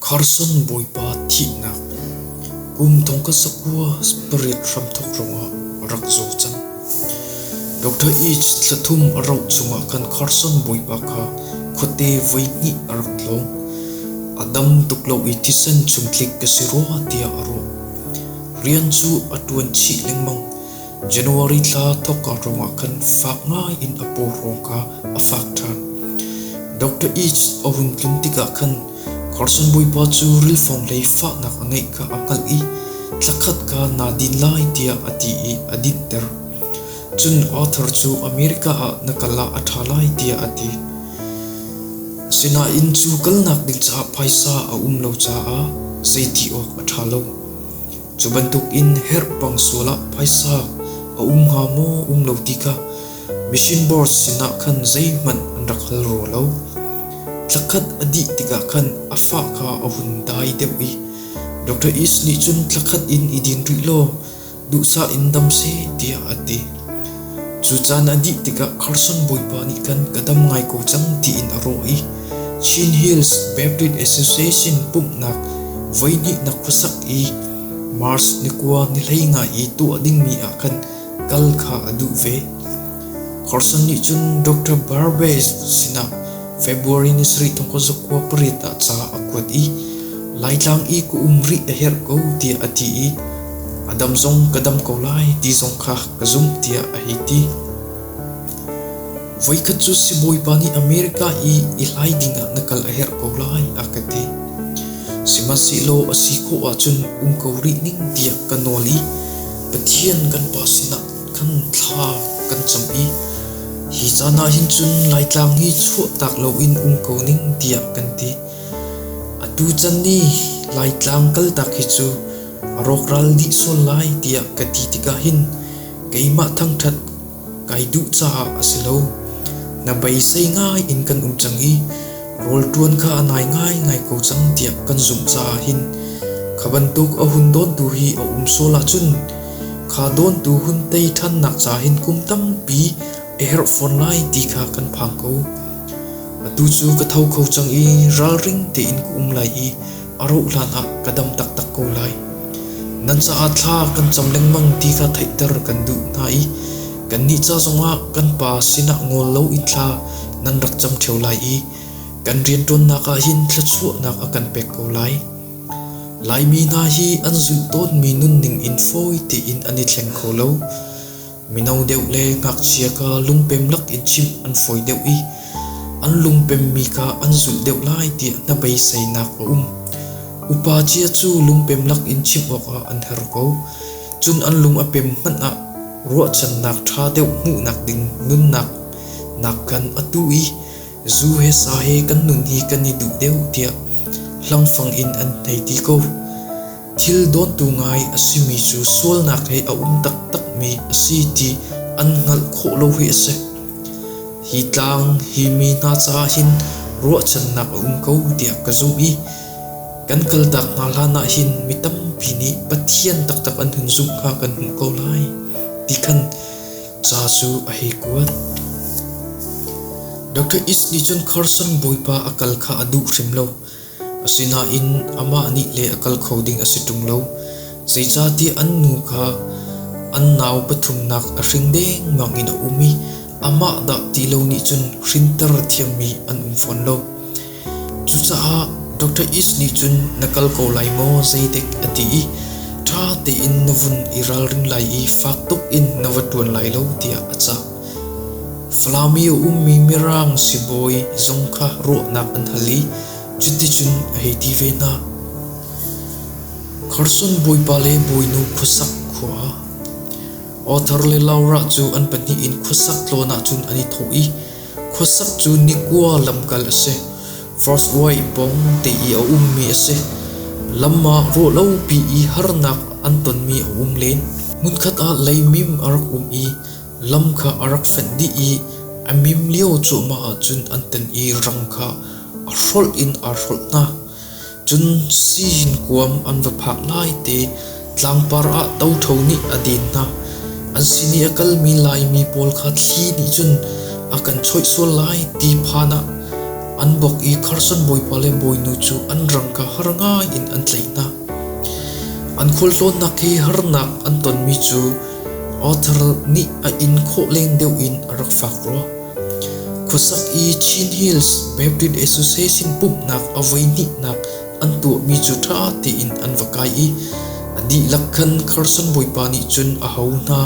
Carson bawipa thihnak kum thong ka zakua pariat hramthawk ruangah a rak zaw cang. Dr. Eads thla thum a rauh chungah khan Carson bawipa kha khuate voihnih a rak tlawng. A dam tuk lo i thisen chungtlik ka si rua tiah a ruah. Rian cu a ṭuan chih lengmang. January thla thawkka ruangah khan fak ngai in a paw hrawng kha a fak ṭhan. Dr. Eads a hun tlun tikah khan Carson bawipa cu rilfawng lei fahnak a ngeih kha a hngalh i thlakhat kha naa din lai tiah a ti i a dinhter. Cun Arthur cu America ah na kal ah a ṭha lai tiah a ti. Asinain cu kalnak ding caah phaisa a um lo caah zeiti awk a ṭha lo. Cu bantukin herhpang sual ah phaisa a um hnga maw um lo ti kha mission board sinah khan zeihmanh an rak hal rua lo. Thlakhat a dih tikah khan a fah kha a hun dai deuh i Dr. East nih cun thlakhat in i din rih law duhsah in dam seh tiah a ti. Cu caan a dih tikah Carson bawipa nih khan ka dam ngai ko cang tiin a ruah i Chin Hills Baptist Association pumhnak voihnihnak khuasak i March ni kua ni hleinga i tuah dingmi ah khan kal kha a duh ve. Carson nih cun Dr. Barbes sinah February ni sarih thong zakua pariat ah ca a kuat i Laitlang i ka um rih a herh ko tiah a ti i a dam zong ka dam ko lai ti zong kha ka zumh tiah a hei ti. Voikhat cu sibawipa nih America i i hlai dingah na kal a herh ko lai a ka ti. Sihmanhsehlaw a si khawh ahcun um ko rih ning tiah ka nawl i Pathian kan Pa sinah khan thla kan cam i hi caan ah hin cun Laitlang hi chuahtak loin um ko ning tiah kan ti. Atu can ni Laitlang kaltak hi cu a rawkral dih sual lai tiah ka ti tikah hin keimah thangṭhat kai duh caah a si lo. Na beisei ngai in kan um cang i rawl ṭuan kha a nai ngaingai ko cang tiah kan zumh caah hin kha bantuk a hun dawntu hi a um sual ahcun kha dawntu hun tei ṭhannak ca hin kum tampi a herh fawn lai ti kha kan phang ko. Atu cu ka tho kho cang i ralring tein ka um lai i a rauh hlanah ka dam taktak ko lai. Nan caah thla kan cam lengmang ti kha theihter kan duh hna i kannih ca zongah kan Pa sinah ngawl loin thla nan rak cam ṭheo lai i kan rianṭuannak ah hin thluachuahnak a kan pek ko lai. Laimi hna hi an zulh tawnmi nunning in fawi tein an i thleng kho lo. Mino deuh le ngakchia kha lungpem lak in chimh an fawi deuh i an lungpemmi kha an zulh deuh lai tiah hnabeiseinak a um. Upa cia cu lungpem lak in chimh awkah an her ko. Cun an lung a pem hmanh ah ruahchannak ṭha deuh hmuhnak ding nunnak nakkhan atu i zu he sa he kan nun hi kan i duh deuh tiah hlangfang in an hei ti ko. Thil dawntu ngai a simi cu sualnak he a um taktakmi a si ti an hngalh khawh lo hi a si. Hi tlang hi mi hna caah hin ruahchannak a um ko tiah ka zumh i kan kaltak hna hlanah hin mi tampi nih Pathian taktak an hun zumh kha kan hmuh ko lai ti khan ca cu a hei kuat. Dr. East nih cun Carson bawipa a kal kha a duh hrim lo. Asinain amah nih le a kal kho ding a si ṭung lo. Zeicahtiah an nu kha an nau pathumnak a hring dengmang in a um i amah dah ti lo nih cun hrinter thiammi an um fawn lo. Cucaah Dr. East nih cun na kal ko lai maw zeidek a ti i ṭha tein na vun i ralring lai i fak tuk in na va ṭuan lai lo tiah a cah. Falam i a ummi Mirang sibawi zong kha ruahnak an hal i cuticun a hei ti ve hna. Carson bawipa le bawinu khuasak khua. Arthur le Laura cu an pahnih in khuasak tlawn ahcun an i thawh i khuasak cu nikua lamkal a si. First White pawng te i a ummi a si. Lam ah ruahlopi i harnak an tonmi a um len. Hmunkhat ah leimim a rak um i Lam kha a rak fenh dih i a mim lio cuahmah ahcun an ten i rang kha a hrolh in aa hrolh hna. Cun sii kuam an va phak lai te tlangpar ah ṭotho nih a den hna. An sin i a kalmi Laimi pawl kha thli nih cun a kan choih sual lai ti phan ah An bok i Carson bawipa le bawinu cu an rang kha har ngai in an tlaih hna. An khualtlawnnak hi harnak an tonmi cu Arthur nih a in khawh leng deuh in a rak fak rua. Khuasak i Chin Hills Baptist Association pumhnak a voihnihnak an tuahmi cu ṭha tein an va kai i a dihlak khan Carson bawipa nih cun a ho hna.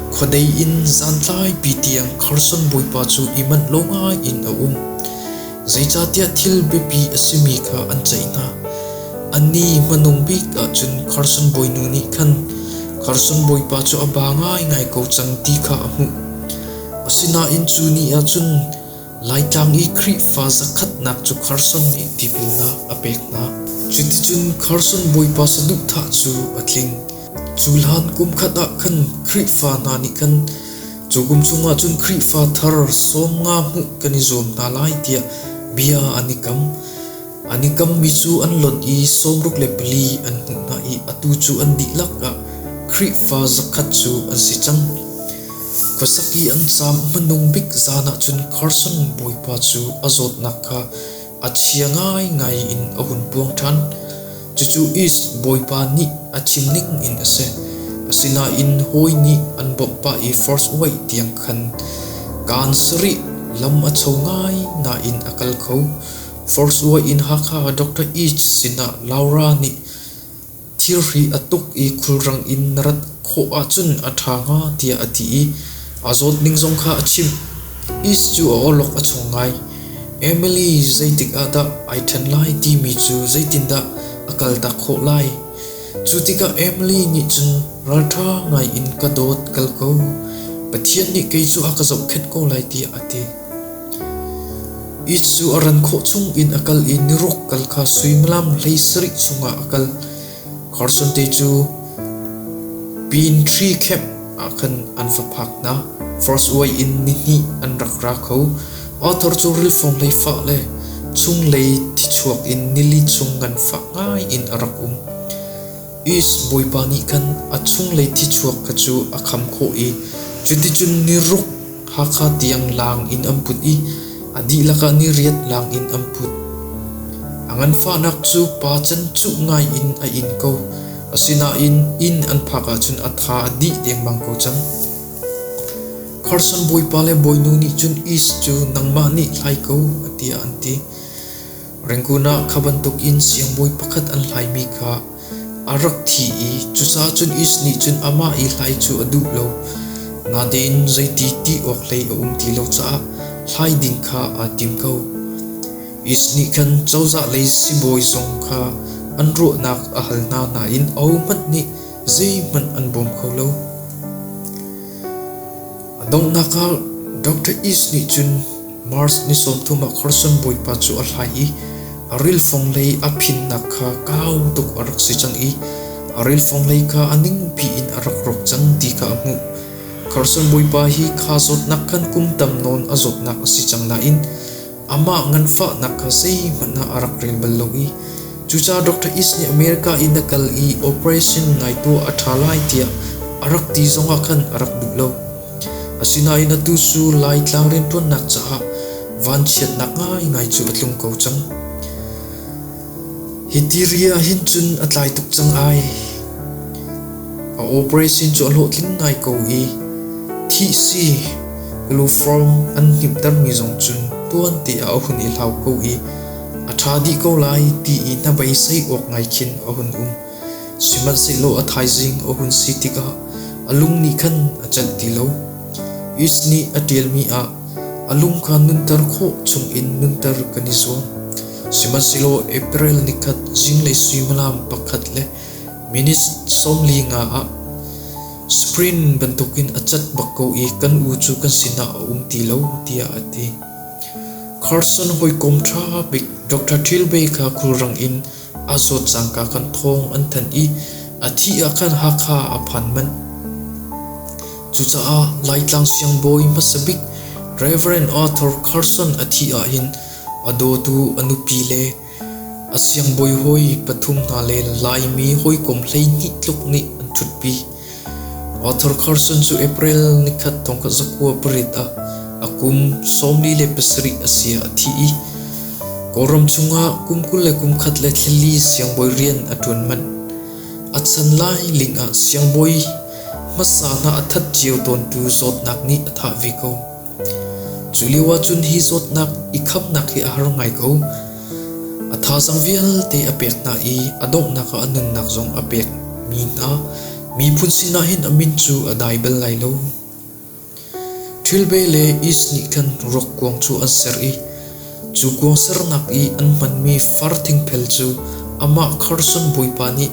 Khuadei in zantlaipi tiang Carson bawipa cu i manh lo ngai in a um. Zeicahtiah thil biapi a simi kha an ceih hna. Anni hmanung bik ahcun Carson bawinu nih khan Carson bawipa cu a ba ngaingai ko cang ti kha a hmuh. Asinain cu ni ah cun Laitlang i Khrihfa zakhatnak cu Carson nih tipilnak a pek hna. Cuticun Carson bawipa saduhthah cu a tling. Cu hlan kum khat ah khan Khrihfa hna nih khan cu kum chungah cun Khrihfa thar 50 hmuh kan i zuam hna lai tiah bia an i kam. An i kammi cu an lonh i 64 an hmuh hna i atu cu an dihlak ah Khrihfa 100 cu an si cang. Khuasak i an caam hmanung bik zan ah cun Carson bawipa cu a zawtnak kha a chia ngaingai in a hun puang ṭhan. Cucu East bawipa nih a chim ning in a si. Asinain hawi nih an bawmh pah i First White tiang khan kaan sarih lam a cho ngai nain a kal kho. First White in Hakha ah Dr. East sinah Laura nih thirhri a tuk i khulrang in na rat khawh ahcun a ṭha hnga tiah a ti i a zawt ning zong kha a chimh. East cu a awlok a chong ngai. Emily zeitik ah dah ai ṭhen lai timi cu zeitindah a kaltak khawh lai? Cu tikah Emily nih cun ralṭha ngai in ka dawt kal ko. Pathian nih kei cu a ka zohkhenh ko lai tiah a ti. East cu a ran khawh chung in a kal i niruk kal kha suimilam 17 chungah a kal. Carson te cu Pine Tree Camp ah khan an va phak hna. First Way in nihnih an rak ra kho. Arthur cu rilfawng hlei fah le chunglei thichuak in nili chung nganfah ngai in a rak um. East bawipa nih khan a chunglei thichuak kha cu a kham khawh i cuticun niruk Hakha tiang laang in an put i a dihlak ah niriat laang in an put. A nganfahnak cu pa can cuh ngai in a in ko. Asinain inn an phak ahcun a tha a dih dengmang ko cang. Carson bawipa le bawinu nih cun East cu nangmah nih hlai ko tiah an ti. Rangoon ah kha bantukin siangbawi pakhat an hlaimi kha a rak thi i cucaah cun East nih cun amah i hlai cu a duh lo. Natein zeiti ti awk hlei a um ti lo caah hlai ding kha aa tim ko. East nih khan cozah lei sibawi zong kha an ruahnak a hal hna nain ahohmanh nih zeihmanh an bawm kho lo. A donghnak ah Dr. East nih cun Mars ni 30 ah Carson bawipa cu a hlai i a rilfong lei a phinnak kha kau tuk a rak si cang i a rilfong lei kha a ningpi in a rak rawk cang ti kha a hmuh. Carson bawipa hi kha zawtnak khan kum tam nawn a zawtnak a si cang nain amah nganfahnak kha zeihmanh ah a rak rel bal lo i cucaah Dr. East nih America i na kal i operation nai tuah a ṭha lai tiah a rak ti zongah khan a rak duh lo. Asinain atu cu Laitlang rianṭuannak caah vanchiatnak ngaingai cu a tlung ko cang. Hi tiri ah hin cun a tlai tuk cang ai. A operation cu a hlawhtling ngai ko i thih si chloroform an hnimhtermi zong cun tuante ah a hun i hlau ko i a ṭha dih ko lai ti i hnabeisei awk ngai khin a hun um. Sihmanhsehlaw a thaizing a hun si tikah a lung nih khan a celh ti lo. Is nih a ṭialmi ah a lung kha nunter khawh chungin nunter kan i zuam. Sihmanhsehlaw April nikhat zinglei suimilam pakhat le minute 45 ah spring bantukin a cat bak ko i kan u cu kan sinah a um ti lo tiah a ti. Carson hawikom ṭha bik Dr. Tilbey kha khulrang in a zawt cangka kan thawng an thanh i a thih ah khan Hakha a phan manh. Cucaah Laitlang siangbawi hmasa bik Reverend Arthur Carson a thih ahhin a dawtu a nupi le a siangbawi hawi pathum hna le Laimi hawikom 12 tluk nih an ṭhutpi. Arthur Carson cu April nikhat 1908 ah A kum 47 a si ah a thi i Kawlram chungah kum 21 le thlali siangbawi rian a ṭuan manh. A chan lai ling ah siangbawi hmasa hna a that cio tawntu zawtnak nih a thah ve ko. Cu lio ahcun hi zawtnak i khamnak hi a har ngai ko. A thazaang vialte a pek hna i a donghnak ah a nunnak zong a pek mi hna miphun sinah hin a min cu a dai bal lai lo. Ṭhilbe le Is nih khan ruak kuang cu an ser i cu kuang sernak i an hmanmi far thingphel cu amah Carson bawipa nih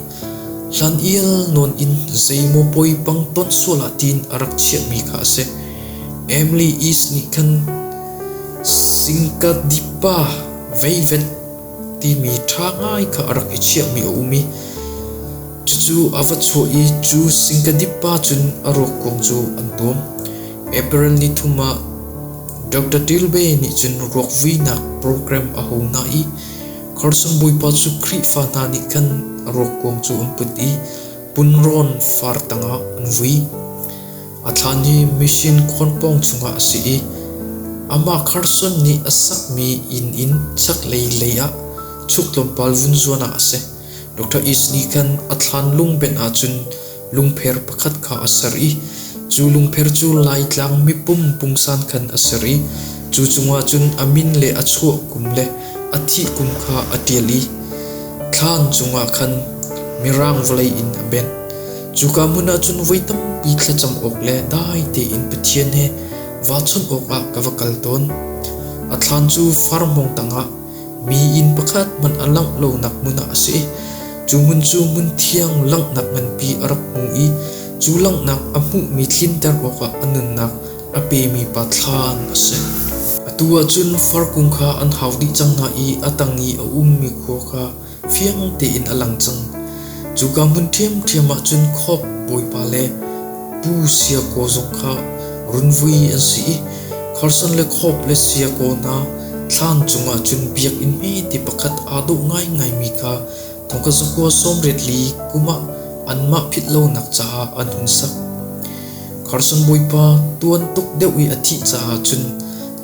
hlan ial nawn in zeimaw poipang ton sual ah tiin a rak chiahmi kha a si. Emily East nih khan Singkadipa veivet timi ṭha ngai kha a rak i chiahmi a um i cucu a va chuah i cu Singkadipa cun a ruak kuang cu an tuam. April ni thum ah Dr. Tilbe nih cun ruak vuinak program a ho hna i Carson bawipa cu Khrihfa hna nih khan a ruak kuang cu an put i punrawn far tangah an vui. A thlan hi mission khawnpawng chungah a si i amah Carson nih a sakmi inn in chaklei lei ah chuk tlawmpal vun zuan ah a si. Dr. East nih khan a thlan lungbenh ahcun lungpher pakhat kha a ser i cu lungpher cu Laitlang mipum pungsan khan a ser i cu cungah cun a min le a chuah kum le a thih kum kha a ṭial i thlan cungah khan Mirang vawlei in a benh. Cuka hmun ah cun voi tampi thlacam awk le dai tein Pathian he vaa chawnh awkah ka va kal tawn. A thlan cu farhmawng tangah mi inn pakhat hmanh a langh lonak hmun ah a si. Cu hmun cu hmun thiang langhnak nganpi a rak hmu i cu langhnak a hmuhmi tlinter awkah a nunnak a pemi pa thlan a si. Atu ah cun farkung kha an hau dih cang hna i a tang i a ummi khua kha fiang tein a lang cang. Cuka hmun ṭhiamṭhiam ah cun Khop bawipa le Pu Sia Kaw zong kha runvui an si i Carson le Khop le Sia Kaw hna thlan cungah cun biakinn hmete pakhat aa dawh ngaingaimi kha thongkhat zakua 84 kum ah anmah philh lonak caah an hun sak. Carson bawipa tuan tuk deuh i a thih caah cun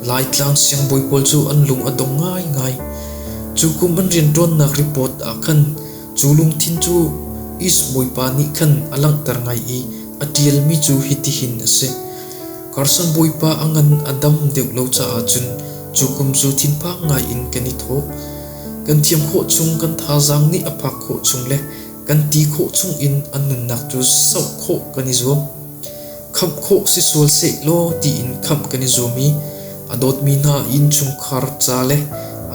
Laitlang siangbawi pawl cu an lung a dong ngaingai. Cu kum an rianṭuannak report ah khan cu lungthin cu East bawipa nih khan a langhter ngai i a ṭialmi cu hitihin a si. Carson bawipa a ngan a dam deuh lo caah cun cu kum cu thinphang ngai in kan i thawh. Kan thiam khawh chung kan thazaang nih a phak khawh chung le kan ti khawh chung in an nunnak cu sauh khawh kan i zuam. Khamh khawh si sual sehlaw tiin khamh kan i zuam i a dawtmi hna innchungkhar ca le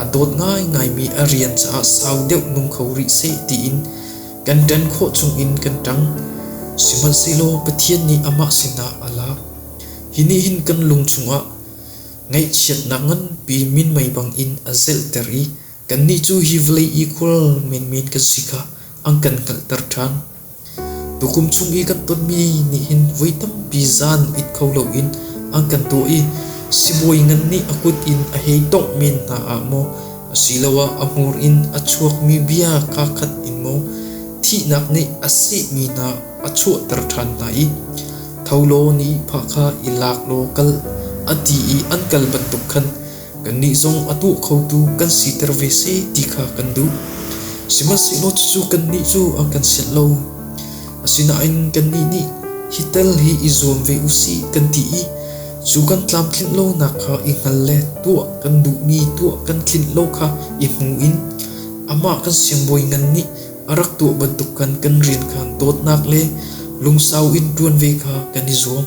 a dawt ngaingaimi a rian caah sau deuh nung kho rih seh tiin kan ṭan khawh chungin kan ṭang. Sihmanhsehlaw Pathian nih amah sinah a lak. Hi nih hin kan lung chungah ngaihchiatnak nganpi minmei bangin a zelhter i Kannih cu hi vawlei i khual menmen kan si kha an kan hngalhter ṭhan. Tukum chung i kan tonmi nih hin voi tampi zan it kho loin an kan tuah i sibawi ngan nih a kut in a hei tongh men hna ah maw asiloah a hmur in a chuakmi bia kaa khat in maw thihnak nih a sehmi hna a chuahter ṭhan hna i tho law na ihphah kha i lak law kal a ti i an kal bantuk khan Kannih zong a tuah khotu kan siter ve seh ti kha kan duh. Sihmanhsehlaw cucu kannih cu an kan sianh lo. Asinain kannih nih hi tal hi i zuam ve u sih kan ti i cu kan tlamtlinh lonak kha i hngal le tuah kan duhmi tuah kan tlinh lo kha i hmu in amah kan siangbawi ngan nih a rak tuah bantuk khan kan rian kha dawtnak le lungsau in ṭuan ve kha kan i zuam.